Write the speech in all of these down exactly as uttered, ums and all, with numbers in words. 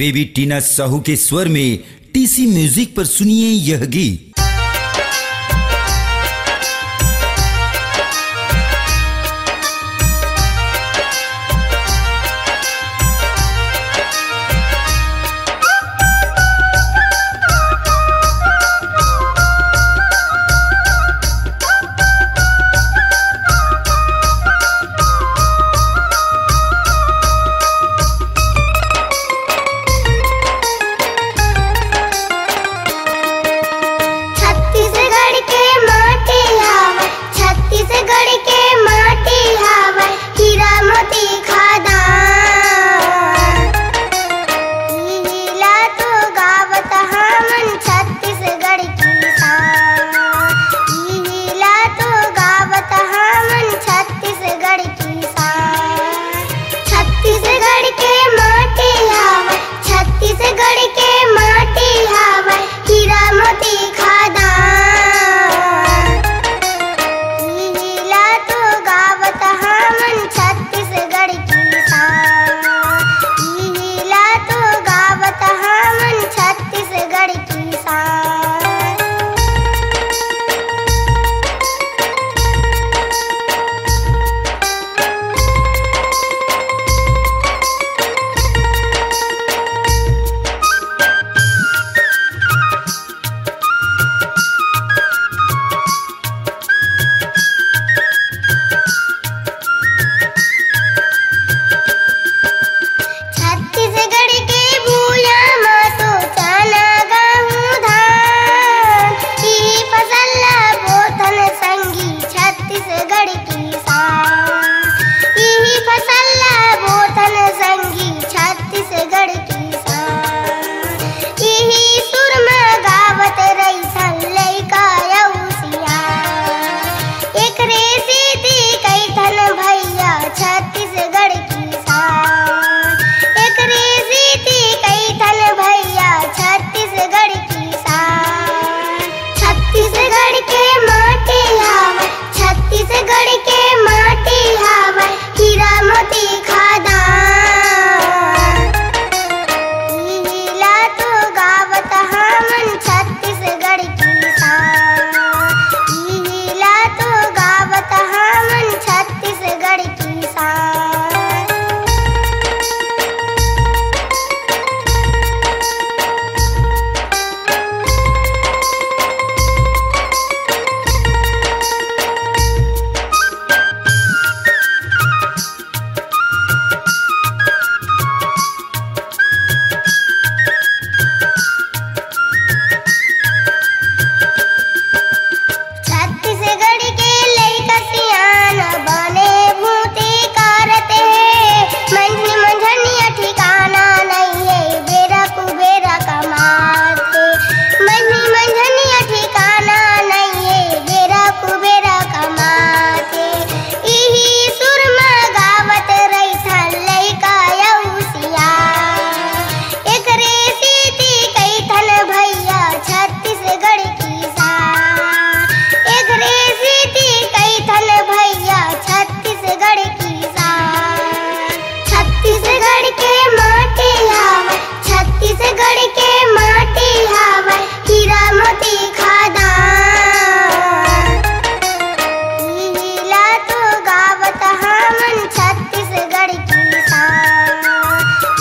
Baby टीना साहू के स्वर में टीसी म्यूजिक पर सुनिए यह गीत। छत्तीसगढ़ के माटी हवय, छत्तीसगढ़ के माटी हवय, हीरा मोती खदान। इही ला तो गावत हमन छत्तीसगढ़ की शान। इही ला तो गावत हमन छत्तीसगढ़ की शान। छत्तीसगढ़ के माटी हवय, छत्तीसगढ़ के माटी हवय, हीरा मोती खदान। इही ला तो गावत हमन छत्तीसगढ़ की शान। इही ला तो गावत हमन छत्तीसगढ़ की शान। छत्तीसगढ़ के भूया म तो चना, गहूं, धान, इही फसल ला बोथन संगी छत्तीसगढ़ की शान। इही फसल ला बोथन संगी छत्तीसगढ़ की शान। इही सुर म गावत रहिथन लइका अउ सियान। एकरे सेती कहिथन भैया छत्तीसगढ़ की शान। एकरे सेती कहिथन भैया छत्तीसगढ़ की शान। छत्तीसगढ़ के माटी हवय, छत्तीसगढ़ के माटी हवय, हीरा मोती खदान। इही ला तो गावत हमन छत्तीसगढ़ की शान। इही ला तो गावत हमन छत्तीसगढ़ की शान। छत्तीसगढ़ के लइका सियान बने भूती करत हे। मंझनी मंझनिया ठिकाना नइये, बेरा कुबेरा कमात हे। मंझनी मंझनिया ठिकाना नइये, बेरा कुबेरा कमात हे। इही सुर म गावत रहिथन लइका अउ सियान। एकरे सेती कहिथन भैया छत्तीसगढ़ की शान। एकरे सेती कहिथन भैया छत्तीसगढ़ की शान। छत्तीसगढ़ के माटी हवय, छत्तीसगढ़ के माटी हवय, हीरा मोती खदान। इही ला तो गावत हमन छत्तीसगढ़ की शान।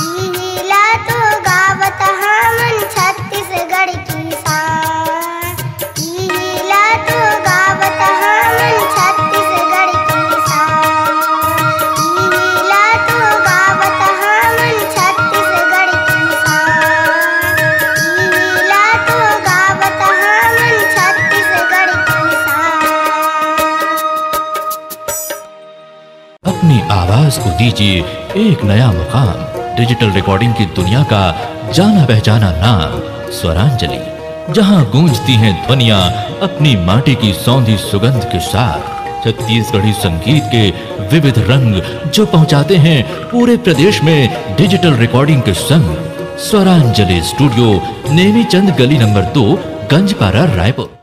इही ला तो गावत हमन छत्तीसगढ़ की शान। इही ला तो गावत हमन छत्तीसगढ़ की शान। इही ला तो गावत हमन छत्तीसगढ़ की शान। इही ला तो गावत हमन छत्तीसगढ़ की शान। अपनी आवाज को दीजिए एक नया मुकाम। डिजिटल रिकॉर्डिंग की दुनिया का जाना पहचाना नाम स्वरांजलि, जहां गूंजती हैं ध्वनियां अपनी माटी की सौंधी सुगंध के साथ। छत्तीसगढ़ी संगीत के विविध रंग जो पहुंचाते हैं पूरे प्रदेश में डिजिटल रिकॉर्डिंग के संग। स्वरांजलि स्टूडियो, नेमीचंद गली नंबर दो, गंजपारा, रायपुर।